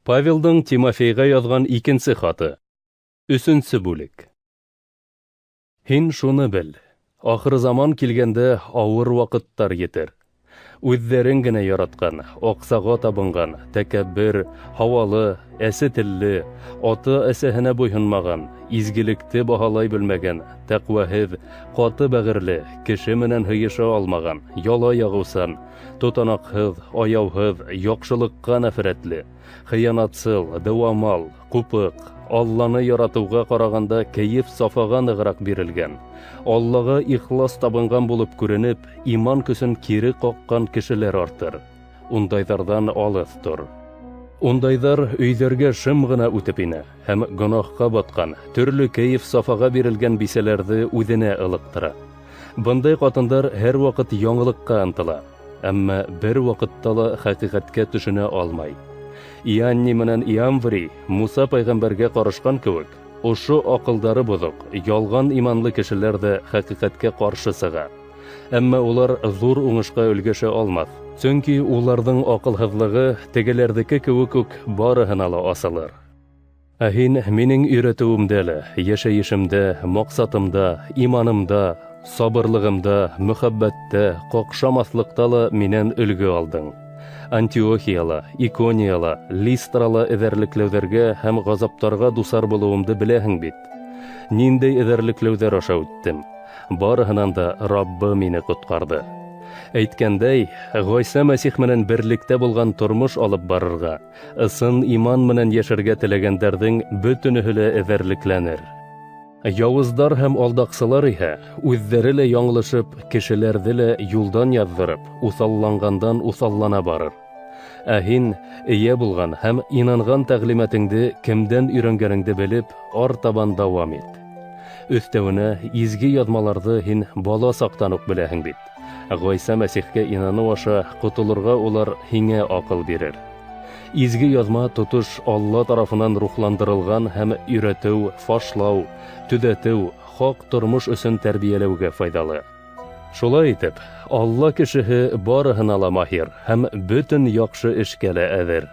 Павелдың Тимофейға яҙған икенсе хаты. Өсөнсө бүлек. Һин шуны бел: ахырзаман килгәндә ауыр ваҡыттар етер. Үҙҙәрен генә яратҡан, аҡсаға табынған, тәкәббер, һауалы, әсе телле, ата-әсәһенә буйһонмаған, изгелекте баһалай белмәгән, тәҡүәһеҙ, ҡаты бәғерле, кеше менән һыйыша алмаған, яла яғыусан, тотанаҡһыҙ, аяуһыҙ, яҡшылыҡҡа нәфрәтле, хыянатсыл, дыуамал, ҡупыҡ, Алланы яратыуға ҡарағанда кәйеф-сафаға нығыраҡ бирелгән, Аллаға ихлас табынған булып күренеп, иман көсөн кире ҡаҡҡан кешеләр артыр. Ундайҙарҙан алыҫ тор. Ундайҙар өйҙәргә шым ғына үтеп инә һәм гонаһҡа батҡан, төрлө кәйеф-сафаға бирелгән бисәләрҙе үҙенә ылыҡтыра. Бындай ҡатындар һәр ваҡыт яңылыҡҡа ынтыла, әммә бер ваҡытта ла хәҡиҡәткә төшөнә алмай. Ианни менән Иамврий Муса пәйғәмбәргә ҡарышҡан кеүек, ошо аҡылдары боҙоҡ, ялған иманлы кешеләр ҙә хәҡиҡәткә ҡаршы сыға. Әммә улар ҙур уңышҡа өлгәшә алмаҫ, сөнки уларҙың аҡылһыҙлығы тегеләрҙеке кеүек үк барыһына ла асылыр. Ә һин минең өйрәтеүемдә лә, йәшәйешемдә, маҡсатымда, иманымда, сабырлығымда, мөхәббәттә, ҡаҡшамаҫлыҡта ла минән өлгө алдың. Антиохияла, Иконияла, Листрала эҙәрлекләүҙәргә һәм ғазаптарға дусар булыуымды беләһең бит. Ниндәй эҙәрлекләүҙәр аша үттем. Барыһынан да Раббы мине ҡотҡарҙы. Әйткәндәй, Ғайса Мәсих менән берлектә булған тормош алып барырға, ысын иман менән йәшәргә теләгәндәрҙең бөтөнөһө лә эҙәрлекләнер. Яуыздар һәм алдаҡсылар иһә, үҙҙәре лә яңылышып, кешеләрҙе лә юлдан яҙҙырып, уҫалланғандан уҫаллана барыр. Ә һин, эйә булған һәм инанған тәғлимәтеңде кемдән өйрәнгәнеңде белеп, артабан дауам ит. Өҫтәүенә, изге яҙмаларҙы һин бала саҡтан уҡ беләһең бит. Ғайса Мәсихкә инаныу аша ҡотолорға улар һиңә аҡыл бирер. Изге яҙма тотош Алла тарафынан рухландырылған һәм өйрәтеү, фашлау, төҙәтеү, хаҡ тормош өсөн тәрбиәләүгә файҙалы. Шулай итеп, Алла кешеһе барыһына ла маһир һәм бөтөн яҡшы эшкә лә әҙер.